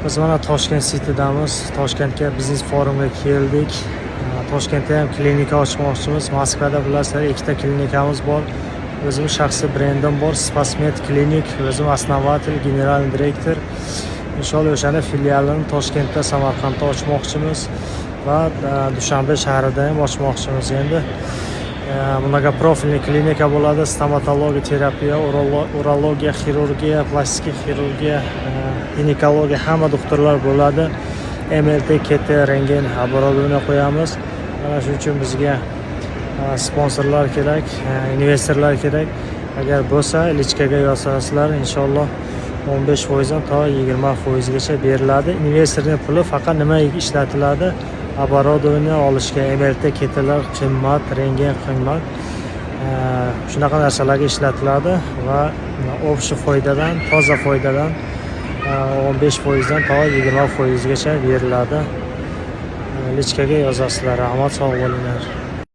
Biz mana Toshkent City'damiz. Toshkentga biznes forumga keldik. Toshkentda ham klinika ochmoqchimiz. Moskvada, bilasizlar, ikkita klinikamiz bor. O'zim shaxsiy brendim bor, Spasmed Klinik. O'zim основатель, генеральный директор. Inshaalloh, o'shani filialini Toshkentda, Samarqandda ochmoqchimiz va Dushanbe shahrida ham ochmoqchimiz. Endi многопрофильный klinika bo'ladi: stomatologiya, terapiya, urologiya, xirurgiya, plastik xirurgiya, ginekologiya, hamma doktorlar bo'ladi. MLT, KT, rentgen оборудование qo'yamiz. Mana shuning uchun bizga sponsorlar kerak, investorlar kerak. Agar bo'lsa, личка ga yozasizlar, inshaalloh, 15 foizdan to 20 foizgacha beriladi. Investorning puli faqat nimaga ishlatiladi? Оборудование olishga. MLT, KTlar qimmat, rentgen qimmat. Shunaqa narsalarga ishlatiladi va общий foydadan, toza foydadan 15 foizdan to 20 foizgacha beriladi. Личка ga yozasizlar. Rahmat, sog' bo'linglar.